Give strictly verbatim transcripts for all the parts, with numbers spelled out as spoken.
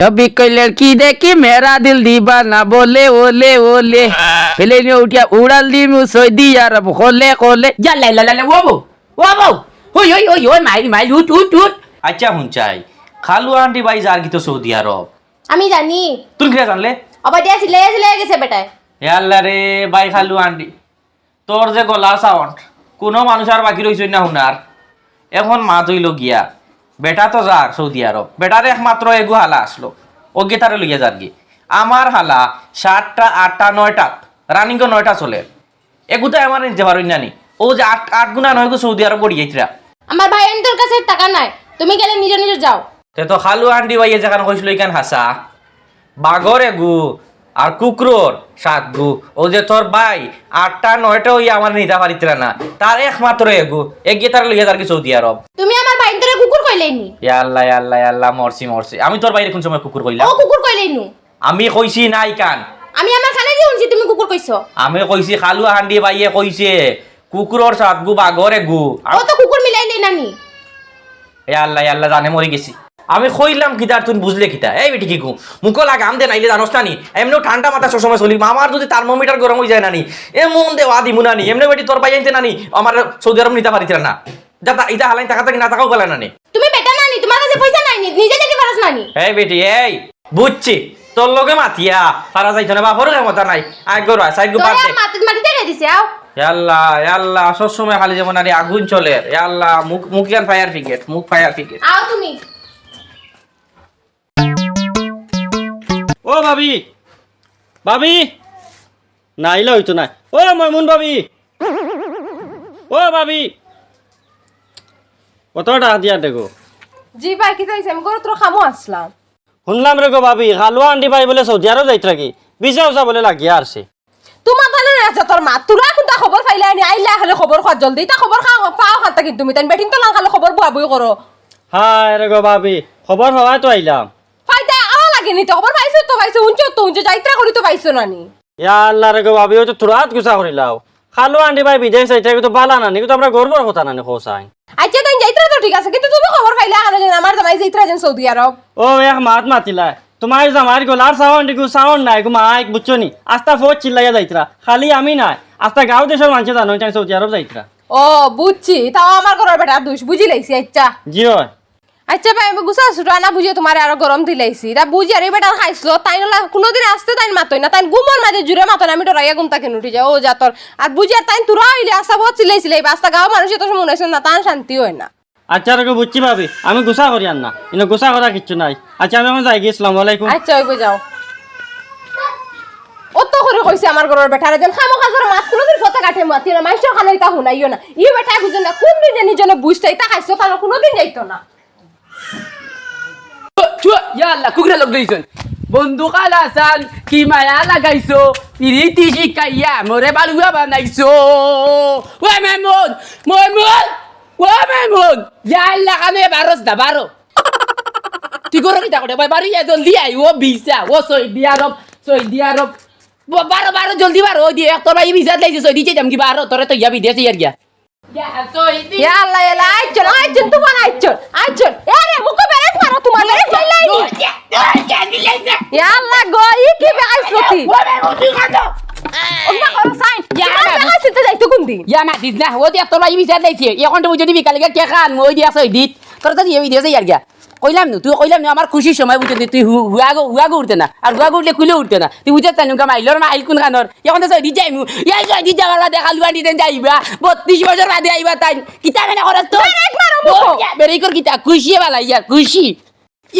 कभी कोई लड़की देखी मेरा दिल दीवाना बोले ओले ओले। প্লেনে উঠিয়া উড়াল দিমু সৌদি আরব কোলে কোলে। ইয়াল্লা, ইয়াল্লা, ইয়াল্লা, ও বউ, ও বউ। ওই, ওই, ওই, ওই, মাইল, মাইল, উঠ, উঠ, উঠ। আচ্ছা, হুনছাই, খালু আন্ডি ভাই যারগি তো সৌদি আরব। আমি জানি। তুই কিলা জানলে? আবার দিয়া সিলাই, সিলাই গেছে বেটায়। এ আল্লাহ রে, ভাই খালু আন্ডি। তোর যে গলার সাউন্ড, কুনু মানুষ আর বাকি রইছইন না হুনার। এখন মাত অইলো গিয়া, বেটা তো যার সৌদি আরব, বেটার একমাত্র এগু হালা আছলো, অগিয়ে তারে লইয়া যারগি। আমার হালা সাতটা, আটটা, নয়টা, রানিংও নয়টা চলের। এগুতায় আমারে নিতা পারইন না নি? অউ যে আট, আট গুনা নয় গু সৌদি আরব গড়ি যাইতরা। আমার ভাইয়াইন্তর কাছে টাকা নাই, তুমি গেলে নিজে নিজে যাও। তে তো খালু আন্ডি ভাইয়ে যেখান কইছলো ইখান হাছা। বাঘর এগু আর কুকুরর সাত গু। অউ যে তোর ভাই আটটা নয়টা অইয়া আমারে নিতা পারিতরা না, তার একমাত্র এগু, এগিয়ে তারে লইয়া যারগি সৌদি আরব। তুমি আমার ভাইয়াইন্তরে কুকুর কইলায় নি? ইয়া আল্লাহ, ইয়া আল্লাহ, ইয়া আল্লাহ, মরছি, মরছি। আমি তোর ভাইরে কুন সময় কুকুর কইলাম? ও কুকুর কইলায় নু। আমি কইছি না ইখান। আমি আমার কানে দি হুনছি তুমি কুকুর কইছো। আমি কইছি খালু আন্ডি ভাইয়ে কইছে, কুকুরর সাত গু বাঘর এগু। ও তো কুকুর মিলাইলায় না নি? এ আল্লাহ, এ আল্লাহ, জানে মরি গেছি। আমি কইলাম কিতা আর তুই বুঝলে কিতা? এই বেটি কিগু, মুখো লাগাম দে নাইলে জানোস না নি? এমনেও ঠান্ডা মাথা সবসময় চলি। আমার যদি থার্মোমিটার গরম অই যায় না নি, এমন দেওয়া দিমু না নি? এমনে বেটি তোর ভাইয়াইন্তে না নি, আমারে সৌদি আরব নিতা পারিতরা না। যা তা, ইতা হালাইন থাকা থাকি না থাকাও পালা না নি। তুমি বেটা না নি, তুমার কাছে পয়সা নাই নি, নিজে যাইতে পারস না নি? এই বেটি, এই, বুঝছি, তোর লগে মাতিয়া পারা যাইতো না, বাপর ক্ষমতা নাই। আয় গরু আয়, সাইড গু বাদ দে। মাটিত, মাটিত রেখে দিছে, আও। এ আল্লাহ, এ আল্লাহ, সবসময় খালি যেমন আরে আগুন চলের। এ আল্লাহ, মুখ, মুখ ইয়ান ফায়ার ব্রিগেড, মুখ ফায়ার ব্রিগেড। আও তুমি। ও ভাবি, ভাবি, না আইলে অইতো না। ও ময়মুন ভাবি, ও ভাবি, কত টাকা দিয়া দেখো। জি ভাই, কিতা অইছে? আমি গরু তোর খামো আসলাম। হুনলাম রে গো ভাবি, খালু আন্ডি ভাই বুলে সৌদি আরব যাইতরা কি, ভিসা উসা বুলে লাগিয়া আরছে। তুমার তাইলে আছে তোর মা, তুরা কুনটা খবর পাইলায় নি? আইলা খালি খবর কও জলদি, ইতা খবর খাও, পাও খাতা কিন্তু তুমি তাইন বেটিন তো লাং খালি খবর বুয়া বুই করো। হায় রে গো ভাবি, খবর পাওয়ায় তো আইলাম। পাইতে আওয়া লাগে নি তো, খবর পাইছো তো পাইছো, হুনছো তো হুনছো, যাইতরা করি তো পাইছো না নি। ইয়া আল্লাহ রে গো ভাবি, অউ তো থুড়া আত গুছা করিলাও। খালু আন্ডি ভাই বিদেশ যাইতরা, ইগু তো বালা না নি, ইগু তো আমরার গর্বর কথা না নি, কও চাইন। আচ্ছা, তাইন যাইতরা তো ঠিক আছে, কিন্তু তুমি খবর পাইলা কেনে যে আমার জামাই যাইতরা যেন সৌদি আরব? ও এক মাত মাতিলায়, তুমার জামাইর গলার সাউন্ড, ইগু সাউন্ড নায়, ইগু মাইক, বুঝছো নি? আস্তা ফৌজ চিল্লাইয়া যাইতরা, খালি আমি নায়, আস্তা গাঁও দেশর মানষে জানইন তাইন সৌদি আরব যাইতরা। ও, বুঝছি, তাও আমার ঘরর বেটার দুষ, বুঝিলাইছি, আচ্ছা। জি অয়। আচ্ছা ভাই, আমি গুছা ছুটা না বুঝিয়া তুমারে আরো গরম দিলাইছি। ইতা বুঝিয়ার ই বেটার খাইছলত, তাইন অলা কুনুদিন আস্তে তাইন মাতইন না, তাইন ঘুমর মাঝে জুরে মাতইন, আমি ডরাইয়া ঘুম থাকি উঠি যাই, অউ জাতর। আর বুঝিয়ার তাইন থুড়া অইলে আস্তা বউত চিল্লাই চিল্লাইবা, আস্তা গাঁওর মানষে তো মনে অয় না, তান শান্তি অয় না। আচ্ছা রে গো, বুঝছি ভাবি, আমি গুছা করিয়ার না, ইনো গুছা করা কিচ্ছু নাই। আচ্ছা, আমি অখন যাইগি, আসসালামু আলাইকুম। আচ্ছা, অইবো যাও। অত করি কইছি আমার ঘরর বেটারে যেন খামোখা জোরে মাত কুনুদিন পথে ঘাটে মাতিও না, মানষর কানো ইতা হুনাইও না। ই বেটায় বুঝে না, কুন দিন জানি জনে বুঝছে, ইতা খাইছলত কুনুদিন যাইতো না। চুয়া, ইয়া আল্লাহ, কুকুরে লগ লইছইন। বন্ধু কালা চান, কি মায়া লাগাইছো, পিরিতি শিখাইয়া মোরে বালুয়া বানাইছো। ও মেমন, মেমন, ও মেমন, ইয়া আল্লাহ, কানো বারস না, বারো। তুই করো কিতা করে? ভাই, বারো, ইয়া জলদি আয়, ও ভিসা, ও সৌদি আরব, সৌদি আরব। ব-, বারো, বারো, জলদি বারো, ওই দিয়ে এক তোর ভাই ভিসা লাইছে, সৌদি যাইতাম কি বারো, তোরে তো ইয়া বিদেশে ইয়ার গিয়া। ইয়া আল্লাহ, ইয়া আল্লাহ, আইছন, আইছন, তুমার আইছন, আইছন। এ রে, মুখো বেরেক মারো, তুমার বেরেক ফাইলাই নি। ইয়া আল্লাহ গো, ই কি বেআইন সতি? ওমা করো সাইন। ইয়া তুমার আল্লাহ। বেআইন সতি যাইতো কুন দিন? ইয়া মা দিস না, ও দিয়া তোলা ই বিচার লাইছে। এখন তো বুঝলি বিকালে গিয়া কে খান, ওই দিয়া সই দিত। তোর তো দিয়ে দিয়েছে ইয়ার গিয়া। কইলাম নু, তুই কইলাম নু, আমার খুশির সময় বুঝলি, তুই হু-, হুয়াগো, হুয়াগো উঠতে না। আর হুয়াগো উঠলে কুলে উঠতে না। তুই বুঝতে চাস নুকা মাইলর মাইল কুন খানোর? এখন তো সই দিত যাইমু। এই সই দিত যাবার বাদে খালু আন্টি দেন যাইবা। বত্রিশ বছর বাদে আইবা তাই। কিতা মনে করস তো? বেরেক মারো মুখো। বেরেকর কিতা? খুশি বালা ইয়ার, খুশি।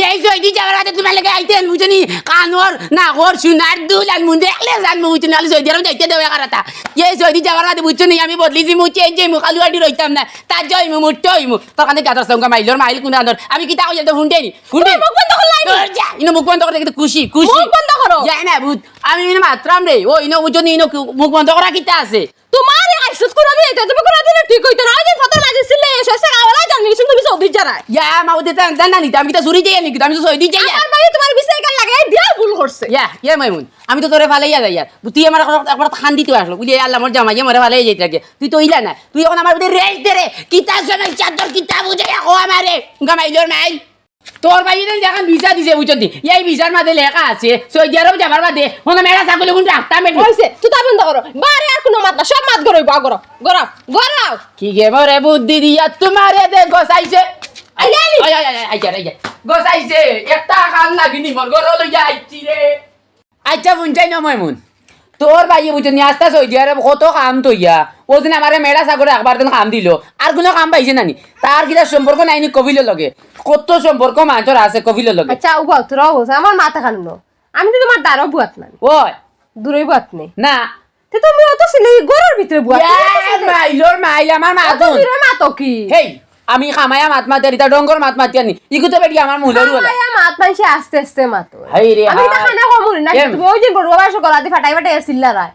এই সৌদি যাওয়ার আগে তুমার লগে আইতে বুঝছো নি? কানোর, নাকর, সোনার দুল আর মুন্ডে একলে জানবো বুঝছো নি? খালি সৌদি আরব যাইতে দেও এগারোটা। এই সৌদি যাওয়ার আগে বুঝছো নি? আমি বদলি দিমু, চেঞ্জ হইমু, খালু আন্টি রইতাম না। তার যাইমু, মুট্টো হইমু। তোর কাছে গাছ আসলাম, মাইলর মাইল কুন আন্দর। আমি কিতা কইলাম তো হুনতে নি? হুনতে নি? মুখ বন্ধ করলাই নি? তোর যা, ইনো মুখ বন্ধ করে কিন্তু খুশি, খুশি। মুখ বন্ধ করো। যায় না ভূত। আমি ইনো মাতরাম রে। ও ইনো বুঝছো নি? ইনো কি-, মুখ বন্ধ করা কিতা আছে? তুমার এই আইসুস কুনুদিন এটা তুমি কুনুদিন ঠিক হইতো না। ওই যে ফটো মাঝে ছিলে, এসে এসে গাওয়ালা জানি গেছেন তুমি সৌদি যারা। ইয়া, মা, ওদের তো জানা নিতে, আমি কি তা চুরি যাই নাকি? আমি তো সৌদি যাই। আমার ভাই তুমার বিষয় কেন লাগে? এই দিয়া ভুল করছে। ইয়া, ইয়া, মাইমুন, আমি তো তোরে ফালাইয়া যাই আর। তুই আমার একবার, একবার খান দিতে আসলো। বুঝলি, "এই আল্লাহ, মোর জামাই, মোরে ফালাইয়া যাইতে লাগে।" তুই তো ইলা না। তুই এখন আমার ওদের রেস দে রে। কিতা সময় চাদর, কিতা বুঝে, ও আমারে। গামাইলোর মাইল। তোর ভাইয়ে যেন যেখান ভিসা দিছে, বুঝছত নি? এই ভিসার মাঝে লেখা আছে, সৌদি আরব যাবার বাদে কোনো মেড়া ছাগল অগুন রাখতাম বেটি। অইছে, তুতা বন্ধ করো। বারে আর কুনু মাত না, সব মাত গড়াইবো, আ, গড়াও, গড়াও, গড়াও। কি গে মরে বুদ্ধি দিয়া তোমারে দে গসাইছে। I, I. I, I, I, I, I, I, I. গসাইছে, একটা কাম লাগি নি মোর ঘরো লইয়া আইছি রে। আচ্ছা, হুনছাই না ময়মুন, তোর ভাইয়ে বুঝছত নি, আস্তা সৌদি আরব কত কাম থইয়া, অউ দিন আমারে মেড়া ছাগল রাখবার দিন কাম দিলো, আর কুনু কাম পাইছে না নি? তার কিতা সম্পর্ক নাই নি কফিলর লগে? কত সম্পর্ক মানষর আছে কফিলর লগে। আচ্ছা, উবাও, তোরাও বলছো, আমার মাথা খান নো। আমি তো তোমার দ্বারও বুয়াত না। ওই। দূরই বুয়াত নেই। না। তে তুমি অত ছিলে, এই ঘরর ভিতরে বুয়াত, তুমি অত ছিলে। মাইলর মাইল, আমার মাত অত হুন। দূরে মাতো কি? হেই, আমি খামাইয়া মাত মাতিয়ার, ইতা ডঙ্গর মাত মাতিয়ার নি। ইগু তো বেটি আমার মুলর ওলা। খামাইয়া মাত মানষে আস্তে আস্তে মাতো। হায় রে আমি তো হায়। খানা কম করি না, এম। তুমি ওই দিন বড় বাবার সঙ্গে গলা দি ফাটাই ফাটাই চিল্লারায়।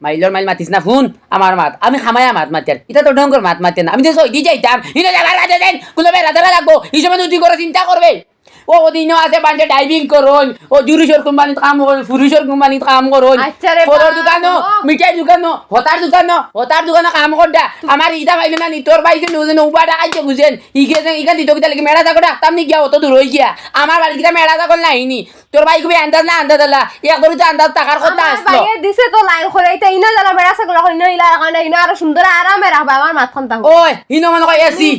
মাইলর মাইল মাতিস না, হুন আমার মাত। আমি খামাইয়া মাত মাতিয়ার। ইতা তো ডঙ্গর মাত মাতিয়ার না। আমি তো সৌদি যাইতাম। ইনো যাবার বাদে দেন, কুনু বেড়া ধরা লাগবো। ই সময় তুই করে চিন্তা করবে। ও ওদিনও আছে বান্ডে ডাইভিং করইন, ও জুরুসর কোম্পানিত কাম করইন, ফুরুসর কোম্পানিত কাম করইন। আচ্ছা রে ফলর বাবা। দোকানো, মিঠাইর দোকানো, হতার দোকানো, হতার দোকানো কাম করডা। আমার ইটা পাইলে না নি, তোর ভাই যে নজনে উবা ডাকাইছে বুঝেন, ইগে যে ইখান দিত কিতা লাগি মেড়া ছাগল রাখতাম নি গিয়া, অত দূর অই গিয়া। আমার বাড়িত কিতা মেড়া ছাগল নাই নি। তোর ভাই খুবই আন্দাজ না আন্দাজ আলা, এক ধরে তো আন্দাজ থাকার কথা আমার আসলো। ভাইয়ে দিছে তো লাইন করে, ইটা ইনো জ্বালা মেড়া ছাগল রাখো, ইনো ইলা রাখো না, ইনো আরো সুন্দর আরামে রাখবা আমার মাতখান তাহলে। ওই, হিনো মনে কয় এসি।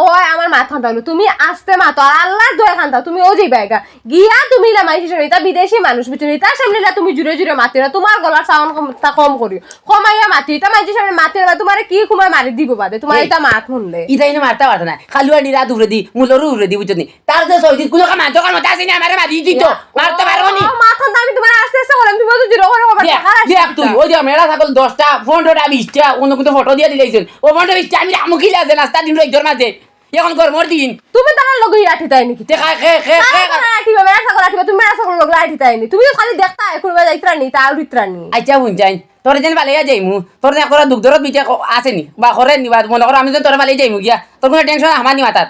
ওই আমার মাতখান তাহলে, তুমি আস্তে মাতো, আর আল্লাহর দোয়া খান তাও, তুমি ও যাইবা এগা। গিয়া তুমি ইলা মাইনষর সামনে, ইতা বিদেশি মানুষ, বুঝছো নি? ইতার সামনে ইলা তুমি জুরে জুরে মাতিও না, তোমার গলার সাউন্ড কম, তা কম করিও। কমাইয়া মাতিও, ইতা মাইনষর সামনে মাতিও না, তোমারে কি কুমার মারি দিব বাদে, তোমার এই, ইতা মাত হুনলে। ইতা ইনো মারতা পারতা না, খালু আনি রাত উফরে দি, মুলরও উফরে দি, বুঝছো নি? তার যে সৌদিত কুনু কাম আনতো কার মতো আছে নি, আমারে মারি দিত, মারতে পারবো নি? ও, মাতখান তো আমি তোমার আস্তে আস্তে বললাম, তুমি অত জুরে করে কবার দেখ, দেখ তুই, ওই যে মেড়া ছাগল দশটা, পনেরোটা, বিশটা, অন্য কিন্তু ফটো দিয়া দিলাইছেন। ও পনেরো বিশটা আমি রামুখিলা আছে, নাস্তা দিন রইদর মাঝে। এখন গরমর দিন। তুমি তার লগে লাঠি তাই নাকি? তে খা, খে, খে, তারা খে। তারা লাঠি বা মেরা ছাগল লাঠি বা তুমি মেরা ছাগল লগে লাঠি তাই নি? তুমি তো খালি দেখতা, এখন বা যাইতরা নি, তা উড়িতরা নি। আচ্ছা, হুন যাই। তোর যেন বালাইয়া যাইমু, তোর না করা দুঃখ দরদ মিটে ক-, আছে নি? বা করে নি, বা মনে করো আমি তো তোর বালাই যাইমু গিয়া। তোর কোনো টেনশন আমার নি মাথাত।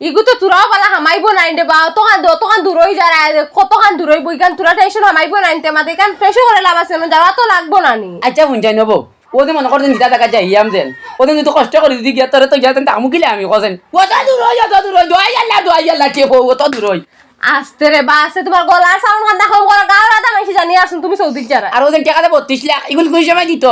ইগু তো তোরাও বালা হামাইবো না ইন্দে বা, অতখান দূ-, অতখান দূর অই যার, আয়, কতখান দূর অইবো, ইখান তোরা টেনশন হামাইবো না ইনতে মাতে, ইখান টেনশন করে লাভ আছে না, যাওয়া তো লাগবো না নি। আচ্ছা, হুন যাই নবো। ও যে মনে করছেন, ইটা দেখা যায়, ইয়াম যেন। ও যে তুই কষ্ট করে যদি গিয়া, তোরে তো গিয়া, তেন তামু কিলে আমি কছেন। অত দূর অই, অত দূর অই, দোয়াই আল্লাহ, দোয়াই আল্লাহ, কে বউ, অত দূর অই। আস্তে রে বা, আস্তে তোমার গলার সাউন্ড খান্দা কম করো, গাঁওর আধা মাইনষে জানিয়া আছইন, তুমি সৌদিত যারা। আর ও যেন টেকা দে বত্রিশ লাখ, ইগুন কুন সময় দিত?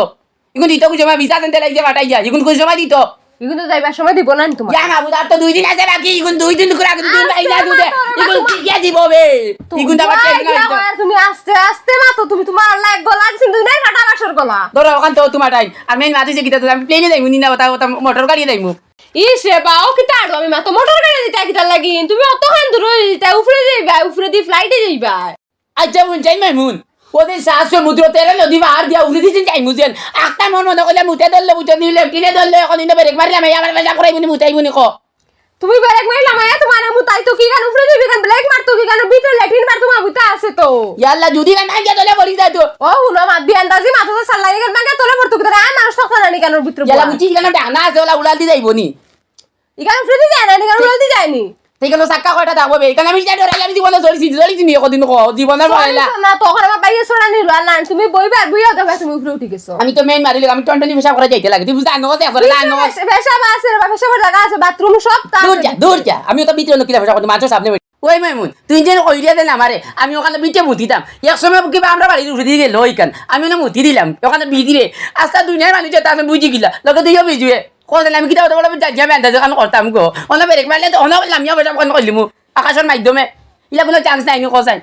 ইগুন দিত কুন সময়? ভিসা যেন তেলাই যে ফাটাই যায়, ইগুন কুন সময় দিত? ইগুন তো যাইবার সময় দিব না নি তোমার। ইয়া মাবুদ, আর তো দুই দিন আছে বাকি, ইগুন দুই দিন করে আগে দুই দিন আস্তে বাইরে আছে, দুধে। ইগুন কি গিয়া দিব বে? তুমি ইগুন তো আবার টেকা দিত। তুমি আস্তে আস্তে মাতো, তুমি তোমার আল্লাহ এক গলা দিছেন, দুই নাই ফাটা বাসর গলা। ধরো, ওখান তো তোমার টাইম। আমি মাঝে যে কিতা, আমি প্লেনে যাইমু, নি না, ওটা, ওটা মোটর গাড়ি যাইমু। ইস রে বা, ও কিতা আরো আমি মাতো মোটর গাড়ি দিতা কিতা লাগি? তুমি অতখান দূর অই দিতা, উপরে যাইবা, উপরে দি ফ্লাইটে যাইবা। আচ্ছা, হুন যাই মাইমুন। ও যে সাত সমুদ্র, তেরো নদী পাহাড় দিয়া উড়ে দিছেন যাইমু যেন। আখতা মন মনে করলে মুতে ধরলে, বুঝছো নি, লেফটিনে ধরলে, এখন ইনো ব্রেক মারলাম, এই আবার পেশাব করাইবো নি, মুতাইবো নি, ক। তুমি ব্রেক মারলাম, আয়া তোমার মুতাই তো কি গান উপরে দিবি গান, ব্রেক মারতো কি গান, ভিতরে লেট্রিন বাথরুম আবুতা আছে তো। ইয়াল্লা, যদি গান ভাঙ্গিয়া তলে পড়ি যায় তো। ও, হুনো, মাত দি আন্দাজি মাথা তো সাল্লাই গান ভাঙ্গিয়া তলে পড়তো কি, আর মানুষ তখন আনি গানোর ভিতরে ইয়াল্লা, বয়া। বুঝছি, গানো ডাকনা আছে, ওলা উড়াল দি যাইবো নি। ইখান উফরেদি যায় না, ইখান উড়ালদি যায়নি। ঠিক আছে, চাক্কা কয়টা থাকবো বে? ইখান আমি যা ডরাই, আমি জীবনে চড়ছি, চড়ছি নি কদিন কও, জীবনে চড়িলা। না, তখন আমার বাইয়ে চড়া নিল, আর না, তুমি বইবা, বইয়া দেখবা তুমি উপরে উঠি গেছো। আমি তো মেইন মারিলে, আমি টনটনি পেশাব করে যাইতে লাগে। তুই বুঝতে আনো কথা করে, না আনো। পেশাব আছে, পেশাবের জায়গা আছে, বাথরুম সব তা দূর আছে যা, ভিতরে। দূর যা। আমি তো ভিতরে নকিলা পেশাব করতে, মাঝে সামনে বেটি। ওই মাইমুন, তুই যেন কইলে দে না আমারে, আমি ওখানে বিটে মুতিতাম। এক সময় কিবা আমরা বাড়ির উপরে দিয়ে গেল ওইখান, আমি ওখানে মুতি দিলাম, ওখানে ভিতরে। আস্তা দুনিয়ার মানুষ যেটা আমি বুঝি গিলা, লগে তুইও বুঝবে। কইলে আমি কিতা কথা বলবো, যা, যা, আমি আন্দাজে কাম করতাম গো। অনো ব্রেক মারলে তো, অনো লামিয়া বসে ফোন করলি মু। আকাশর মাধ্যমে। ইলা কোনো চান্স নাই নি, কসাই।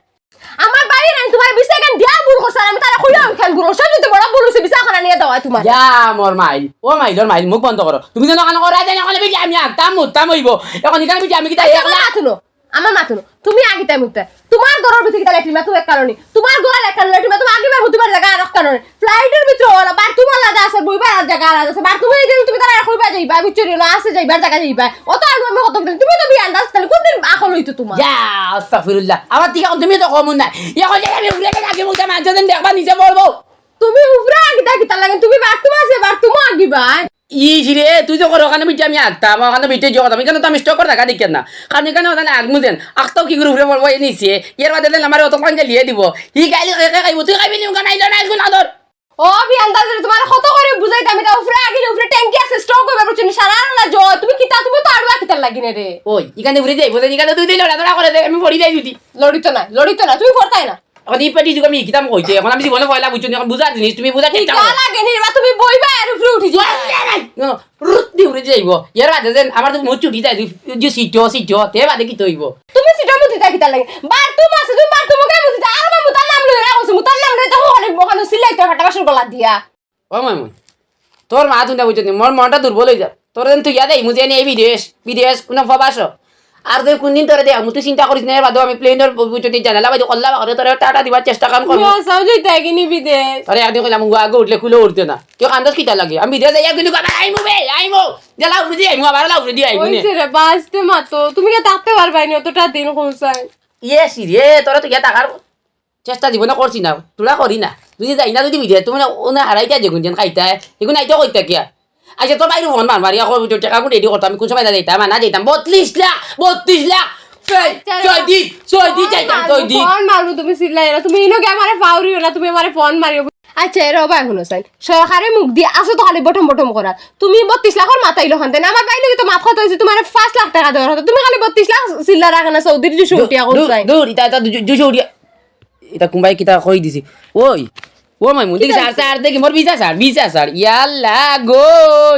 আমার বাইয়ে নাই, তোমার বিছা এখান দিয়া ভুল করছে, আমি তারা কইলাম এখান ভুল, সব যদি বড় ভুল হইছে, বিছা ওখানে নিয়ে দেওয়া তোমার। যা, মোর মাইল। ও মাইল, ওর মাইল, মুখ বন্ধ করো। তুমি যেন ওখানে করা যায় না, ওখানে বেটি আমি আনতাম, মুততাম হইব। এখন এখানে বেটি আমি কিতা একলা? মাতুনো। আমার মাতুনো, তুমি আগে তাই মুততে। তোমার ঘরর ভিতরে কিতা লেট্রিন বাথরুম এক কারণে। তোমার ঘর এক কারণে, লেট্রিন বাথরুম আগে বার হতে পারে জায়গা আর এক কারণে। ফ্লাইটের ভিতরে ওলা বাথরুম আলাদা আছে, বইবার আর জায়গা আলাদা আছে। বাথরুমে এই যে তুমি তারা কইবা যাইবা, বুঝছো নি? না আছে যাইবার জায়গা যাইবা। অত আর আমি কত দিন, তুমি তো বিয়ান দাস তাহলে কোন দিন আকল হইতো তোমার? যা, আস্তাগফিরুল্লাহ। আমার ঠিক এখন তুমি তো কম না। এখন যে আমি উড়ে গেলে আগে মুখে মানছো দিন দেখবা নিচে পড়বো। তুমি উপরে আগে দেখি তার লাগে তুমি বাথরুম আছে, বাথরুমও আগিবা। ইস রে, তুই তো করো ওখানে বিটে আমি আঁকতাম, ওখানে বিটে যে কথা, এখানে তো আমি স্টক করে থাকা দেখি না। কারণ এখানে ওখানে আঁকমু যেন, আঁকতাও কি করে উপরে পড়বো এই নিচে, এর বাদে যেন আমার অত পাঞ্জা লিয়ে দিব। হি গাইলে কে কে খাইবো, তুই খাইবি নি, ওখানে আইলো না, এখন আদর। ও বিয়ান দাদা, তোমার কত করি বুঝাইতাম, ইটা উপরে আগে নি, উপরে ট্যাঙ্কি আছে, স্ট্রোক অইবো, বুঝছো নি? সারা রাত জ্বর, তুমি কিতা, তুমি তো আরো কিতার লাগি নে রে। ওই, ইখান দি উড়ি যাইবো, যেন ইখান দি দুই দিন লড়াচড়া করে দে, আমি পড়ি যাই যদি। লড়িতো না, লড়িতো না, তুমি পড়তায় না। অখন ই পেটি যুগ আমি কিতাম কইতে, অখন আমি জীবনে পয়লা বুঝছো নি, অখন বুঝার জিনিস, তুমি বুঝার চেষ্টা কিতা করো। লাগে নি রে বা, তুমি বইবা এর উপরে উঠি যাও। না, না, না, না, রুত দি উড়ি যাইবো। এর বাদে যেন আমার তো মুখ চুটি যায়, যে সিটো, সিটো, তে বাদে কিতা অইবো? তুমি সিটো মুতি তা কিতার লাগি? বাথরুম আছে, তুমি বাথরুমো গিয়া মুতি তা। আর আমার মুতার নাম লই রাখো, মুতার নাম লই তো ওখানে, ওখানে সিলাই তো ফাটা বাসন গলা দিয়া। ও মামুন, তোর মা তুই না বুঝছো নি, মোর মনটা দুর্বল অই যা। তোর দিন তুই ইয়াদ আই, মুঝে নেই বিদেশ, বিদেশ, কোনো ফবাস। আর তুই কোন দিন তোরে দেয়া, মুই তুই চিন্তা করিস না, এর বাদেও আমি প্লেনর বুঝছো নি, জানালা বাইদে কল্লা বাগরে তোরে টাটা দিবার চেষ্টা কাম করবো। বিয়া সাউ যাইতে আগে নি বিদেশ। আরে একদিন কইলাম, "উয়া আগে উঠলে খুলে উঠতে না।" কেউ কান্দস কিতা লাগে? আমি বিদেশ যাই, কিন্তু বাবা, আইমু বে, আইমু। জ্বালা উঠে দিয়ে আইমু, আবার লা উঠে দিয়ে আইমু নে। ওই যে রে, বাঁচতে মা তো, তুমি কি থাকতে পারবাই নি অতটা দিন কোথায়? ইয়ে, সি রে, তোরা তো গিয়া থাকার চেষ্টা জীবনে করছি না, তোরা করি না। যদি যাই না, যদি বিদেশ, তুমি না, ওনা হারাইতা যেগুন যেন খাইতা, এগুন আইতে কইতা কিয়া? আচ্ছা, তোর বাইরে ফোন মার, মারিয়া কো, টেকা কোন রেডি করতাম, আমি কোন সময় না যাইতাম, না যাইতাম। বত্রিশ লাখ, বত্রিশ লাখ। এই, আচ্ছা, ছয় দিন, ছয় দিন ফোন যাইতাম, মারবো, ছয় দিন। ফোন মারবো, তুমি চিল্লাই না, তুমি ইনো গিয়া আমারে ফাউরিও না, তুমি আমারে ফোন মারিও। আচ্ছা, এর অবায় হুনো চাই, সরকারে মুখ দিয়া আসো তো খালি বটম বটম করা। তুমি বত্রিশ লাখর মাথায় ইলো খান দেন, আমার বাইরে তো মাত কথা হইছে, তোমার পাঁচ লাখ টাকা দেওয়ার কথা, তুমি খালি বত্রিশ লাখ চিল্লা রাখে না, সৌদির দুশো উঠিয়া কোন দূর, চাই। দূর, ইটা, ইটা দুশো, দুশো উঠিয়া। ইটা কুম্বাই কিতা কই দিছি? ওই, ও মাই মুন্দি কিতা সার, সার দেখি, মোর ভিসা সার, ভিসা সার। ইয়াল্লা গো,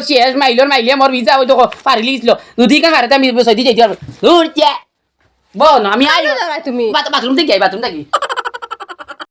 শেষ মাইলর মাইলে মোর ভিসা ওই তো পারিলিছিল। যদি কা হারাতে আমি সৌদি যাইতে পারবো। দূর যা। বল না, আমি আই। আইও না তুমি। বাথ-, বাথরুম থাকি আই, বাথরুম থাকি।